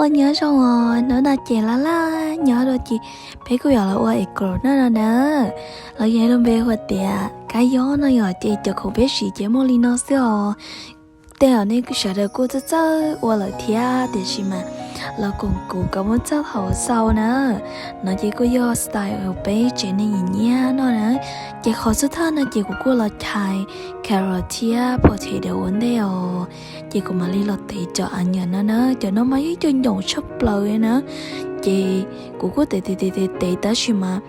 Nyob zoo os, hnub no ces laj laj nyob rau ces peb kuj yuav los ua egg roll no no na. Los yog lub npe hu tias kab yob no yom, ces cov khoom peb siv ces muaj li no xwb os. Tej zaum nej sawv daws kuj txawj txawj ua lawm thiab, tiam sis mas los koom kuv kom muaj txoj hauv xaus na. No ces kuj yog style peb tsev neeg nyiam nyiam no na. Ces qhov xub thawj no ces kuv kuj los chais carrot thiab potato ua ntej os. Ces kuv mam li los tev cov onion no na, cov no mas yeej cov nyaum tshaj plaws na. Ces kuv kuj tev tev tev tev tev tab sis mas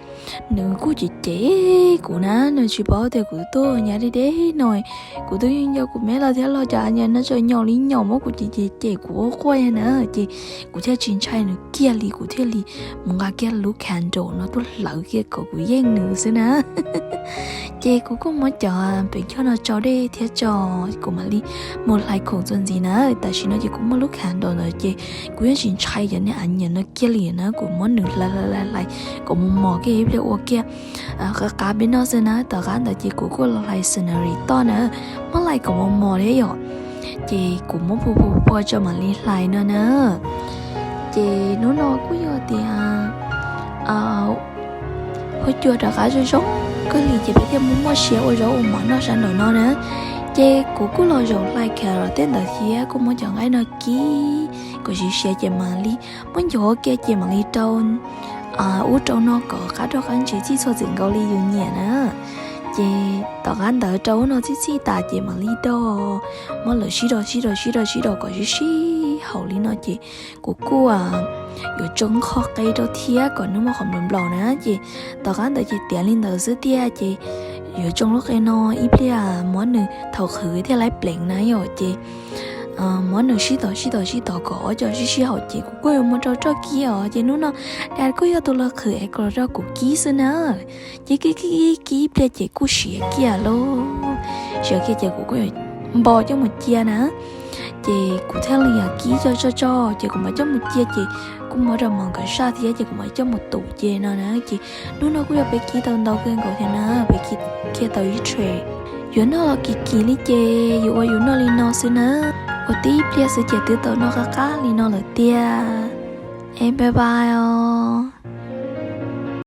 nws kuj cem cem kuv na, nws tsis paub tias kuv tuaj nyob deb deb no. Kuv twb yeej nco kuv me los thiab los cov onion no tseem nyaum li nyaum muab kuv cem cem cem kuv ua quaj na. Ces kuv thiaj tsis ntshai nws kiag li, kuv thiaj li mus nqa kiag lub candle no tuaj hlawv kiag kom kuv yeej nws xwb na. Ces kuv kuj muab cov peev choj no tso dej thiab tso, kuv mam li mus hlais khoom txuas ntxiv na. Tam sim no ces kuv muaj lub candle ntawd ces kuv yeej tsis ntshai cov niag onion no kiag li na, kuv muab nws hlais hlais hlais hlais kom mus mos kiag ib pliag ua kiag qab qab peb noj xwb na. Tom qab ntawd ces kuv kuj los hlais celery toj na, muab hlais kom mos mos thiab yom. Ces kuv muab phua phua phua tso mam li hlais no na. Ces hnub no kuj yog tias huab cua rov qab zoo zoo kawg li ces peb thiaj muaj muaj siab ua zaub ua mov noj sab nraum no na. Ces kuv kuj los zaum hlais carrot tej ntawd thiab kuj muab cov nqaij no kib kom siav siav ces mam li muab ncov kiag ces mam li rau ub rau no kom qab rau qab ntsis txhij txhua txwm nkaus li yus nyiam na. Ces tom qab ntawd rau ub no txhij txhij tas ces mam li do, muab lawv sib do sib do sib do sib do kom sib sib haum li no ces kuv kuj yuav tsoo qho qe rau thiab kom nws muaj qhov nplaum nplaum na. Ces tom qab ntawd ces tiav li ntawd xwb tiag ces yuav tsoo lub qe no ib pliag muab nws thaum qhwv thiaj laib pleev na yom. Ces muab nws sib tog sib tog sib tog kom ob co sib sib haum ces kuv kuj yuav mus rau roj kib os. Ces hnub no dad kuj yog tus los qhwv egg roll rau kuv kib xwb na. Ces kib kib kib ib pliag ces kuj siav kiag lauj. Siav kiag ces kuv kuj yuav npo coj mus cia na. Ces kuv thiaj li kib coj tso tso ces kuv mam coj mus cia ces kuj muab rau mos nkawd saj thiab ces kuv mam coj mus tum ces no na. Ces hnub no kuj yog peb kib tau ntau kawg nkaus thiab na, peb kib kiag tau ib tray. Yuav noj los kim kim li ces yuav ua yus noj li no xwb na. Ua tib pliag xwb ces twb tau noj qab qab li no lawm tiag. Es bye bye os.